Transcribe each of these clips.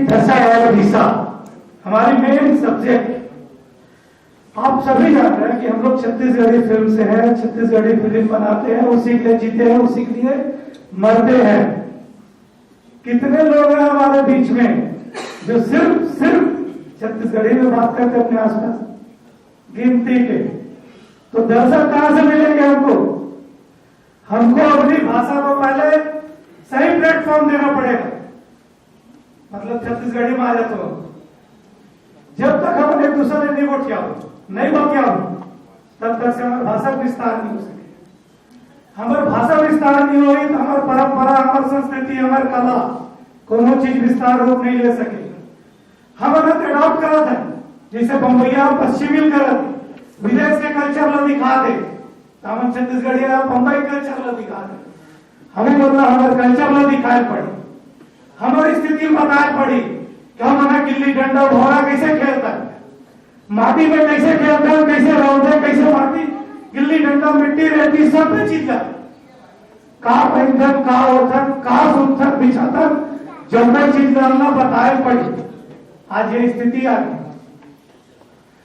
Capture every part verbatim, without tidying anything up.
पैसा और वीसा, हमारी मेन सब्जेक्ट। आप सभी जान रहे हैं कि हम लोग छत्तीसगढ़ी फिल्म से हैं, छत्तीसगढ़ी फिल्म बनाते हैं, उसी के लिए जीते हैं, उसी के लिए मरते हैं। कितने लोग हैं हमारे बीच में जो सिर्फ सिर्फ छत्तीसगढ़ी में बात करते हैं अपने आसपास? गिनती के। तो दर्शक कहाँ से मिलेंगे हमको? हमको अपनी भाषा को पहले सही प्लेटफॉर्म देना पड़ेगा। मतलब छत्तीसगढ़ी में आ जाते हो, जब तक हम एक दूसरे से नहीं गोठियाओ, नहीं बतियाओ, तब तक से हमारी भाषा का विस्तार नहीं हो सके। हमारी भाषा विस्तार नहीं होई तो हमारी परंपरा, हमारी संस्कृति, हमारी कला, कोनो चीज विस्तार रूप नहीं ले सके। हम अगर अडॉप्ट करत हैं, जैसे बम्बैया पश्चिमी करत, विदेश के कल्चर ला दिखा दे, तो हम छत्तीसगढ़िया बम्बई कल्चर ला दिखा दे। हमें मतलब हमारे कल्चर ला दिखाए पड़ी, हमारी स्थिति बताए पड़ी कि हम ना गिल्ली डंडा भौरा कैसे खेलता है, माटी में कैसे खेलता है, कैसे रहते हैं, कैसे माटी, गिल्ली डंडा, मिट्टी, रेती, सब में चीज जाता है। का पहिनथन, का ओढ़थन, का सुतथन, बिछाथन, जम्मो चीज ला हमला बताए पड़ी। आज ये स्थिति आ गई।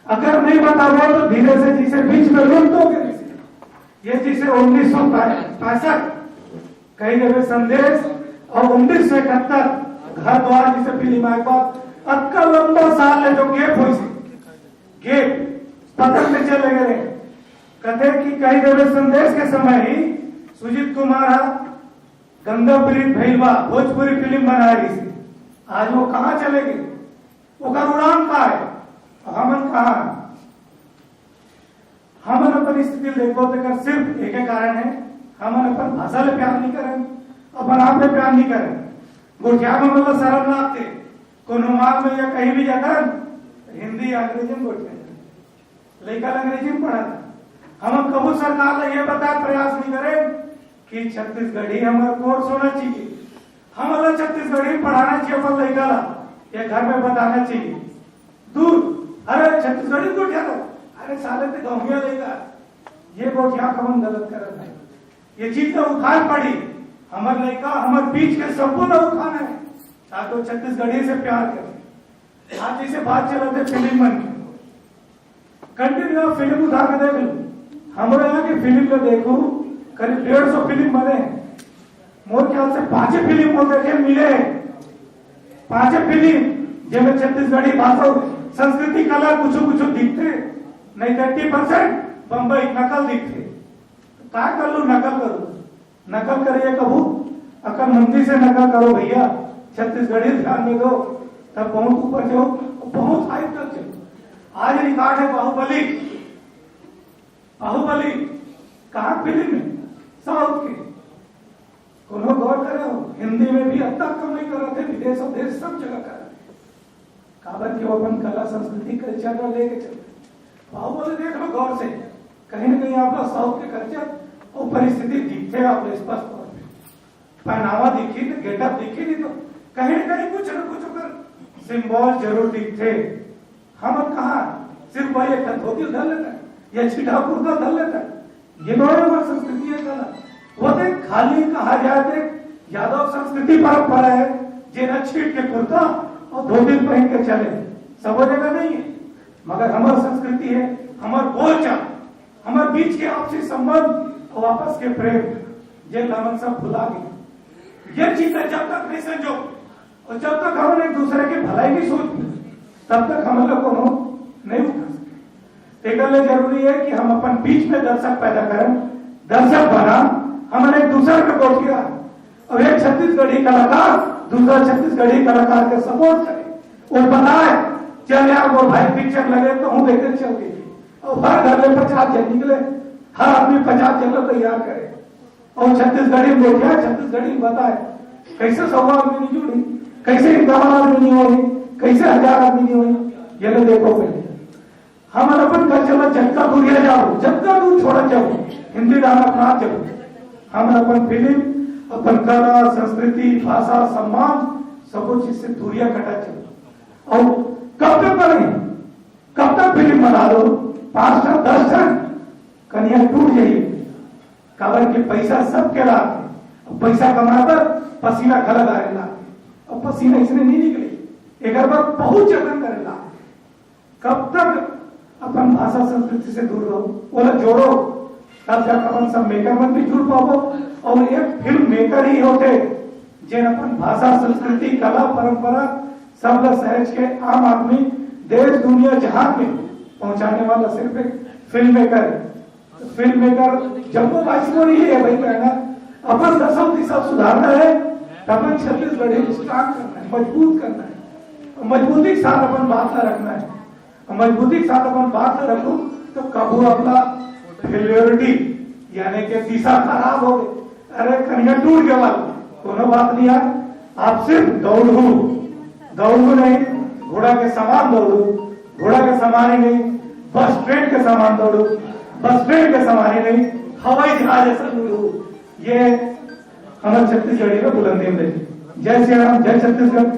अगर नहीं बताबो तो धीरे से जिसे बीच में लुप्त हो गए। ये जिसे उन्नीस सौ पैंसठ कही देवे संदेश और उन्नीस सौ इकहत्तर घर द्वार जिसे फिल्म आए बाद अतका लंबा साल है जो गैप हुई से गैप पता नहीं चले गए। कथे कि कही देवे संदेश के समय ही सुजीत कुमार हा गंगा प्रीत भइल बा भोजपुरी फिल्म बना रही थी। आज वो कहाँ चले गए? ओकर उड़ान का है? और हमन कहाँ हैं? हमन अपन स्थिति देखबो तो एकर सिर्फ एक ही कारण है, हमन अपन भाषा ले प्यार नहीं करें, अपन आप ले प्यार नहीं करें। गोठिया में मतलब शर्म ना आते, कोनो माल में या कहीं भी जाता है, हिंदी अंग्रेजी में गोठिया जाता है। लइका ल अंग्रेजी में पढ़ाना। हम कभू सरकार ला ये बताए प्रयास नहीं करें कि छत्तीसगढ़ी हमारा कोर्स होना चाहिए, हम अलग छत्तीसगढ़ी में पढ़ाना चाहिए अपन लइका ला, ये घर में बताना चाहिए। दूर, अरे छत्तीसगढ़ी को क्या दो, अरे साले ते गौंगिया लइका, ये गोठिया कमन गलत करत है। ये चीज तो उठान पड़ी, हमारे लइका हमारे बीच के सबको ना उठाना है, ताकि वो छत्तीसगढ़ी से प्यार करें। आज जैसे बात चलत है फिल्म मन की, कंटिन्यू आप फिल्म उठा के देख लो। हमारे यहाँ की फिल्म का देखो, करीब डेढ़ सौ फिल्म बने हैं। मोर ख्याल से पांचे फिल्म वो देखे मिले हैं, पांचे फिल्म जेमे छत्तीसगढ़ी भाषा, संस्कृति, कला कुछ कुछ दिखते, नहीं तो एट्टी परसेंट बम्बई नकल दिखते। तो काय कर लो, नकल करो, नकल करिए कभू अकलमंदी से नकल करो भैया, छत्तीसगढ़ी ध्यान में दो, तब बहुत ऊपर जाओ, बहुत हाई तक जाओ। आज रिकॉर्ड है बाहुबली, बाहुबली कहाँ फिल्म है? साउथ के। कोनो गौर करे हो, हिंदी में भी अब तक कम नहीं करते, विदेश और देश सब जगह करते। काबर कि वो अपन कला संस्कृति कल्चर ला लेके चलते। बाहुबली देख लो गौर से, कहीं ना कहीं आप लोग साउथ के कल्चर और परिस्थिति दिखते हैं आप लोग स्पष्ट तौर पे। पहनावा दिखी तो, गेटअप दिखी नहीं तो कहीं ना कहीं कुछ ना कुछ ओकर सिंबल जरूर दिखते। हम कहाँ सिर्फ भाई एक धोती धर लेता है या छीटा कुर्ता धर लेता है, ये तो है हमारी संस्कृति है कला। वो देख खाली कहा जाए तो यादव संस्कृति परंपरा है, जे न छीट के कुर्ता और धोती पहन के चले, सब जगह नहीं है। मगर हमार संस्कृति है, हमार बोलचाल, हमार बीच के आपसी संबंध और आपस के प्रेम, जे हमन सब भुला गए। ये चीज है, जब तक नहीं संजो और जब तक हमन एक दूसरे के भलाई नहीं सोच, तब तक हमन लोग कोनो नहीं उठा सके। तेकर ले जरूरी है कि हम अपन बीच में दर्शक पैदा करन, दर्शक बना, हमन एक दूसरे के गोठिया। अब एक छत्तीसगढ़ी कलाकार दूसरा छत्तीसगढ़ी कलाकार के सपोर्ट करे, वो बताए, "चल यार, वो भाई पिक्चर लगे तो हूँ देखे चल गई।" और हर घर में पचास जन निकले, हर आदमी पचास जन को तैयार करे और छत्तीसगढ़ी में गोठिया, छत्तीसगढ़ी में बताए, कैसे सौ आदमी नहीं जुड़ी, कैसे इकतावन आदमी नहीं होगी, कैसे हजार आदमी नहीं होगी, ये लोग देखो पहले। हमन अपन कल्चर ला जतका दूरिया जाओ, जतका दूर छोड़त जाओ, हिंदी डांस अपनात जाओ। हमन अपन फिल्म, अपन कला, संस्कृति, भाषा, सम्मान, सबो चीज से दूरिया कटत जाओ। और कब तक बने? कब तक फिल्म बना लो? पाँच ठन, दस ठन, कनिहा टूट जाइए। काबर के पैसा सबके लागथे, अउ पैसा कमाए बर पसीना घला डारे लागथे, अउ पसीना इसने नहीं निकले। एकर बर बहुत जतन करेला। कब तक अपन भाषा संस्कृति से दूर रहो, ओला जोड़ो, तब जाकर अपन सब मेकर मन भी जुड़ पाबो। और एक फिल्म मेकर ही होथे, जेन अपन भाषा, संस्कृति, कला, परंपरा सब ला सहज के आम आदमी देश दुनिया जहां में पहुंचाने वाला सिर्फ एक फिल्म मेकर है। तो फिल्म मेकर जम्मू कश्मीर ही है भाई, कहना अपन दसों दिशा सुधारना है, तो अपन छत्तीसगढ़ी स्ट्रांग करना है, मजबूत करना है, और मजबूती के साथ अपन बात ला रखना है। और मजबूती के साथ अपन बात ला रखूं तो कबू अपना फेलियोरिटी यानी कि दिशा खराब हो गई, अरे कनिया टूट गया, कोनो बात नहीं यार। आप सिर्फ दौड़ू, दौड़ू नहीं, घोड़ा के समान दौड़ू, घोड़ा के समान ही नहीं, बस ट्रेन के समान दौड़ू, बस ट्रेन के समान ही नहीं, हवाई जहाज जैसा उड़ू। ये हमर छत्तीसगढ़ी में बुलंदी में देखी। जय सिया राम, जय छत्तीसगढ़।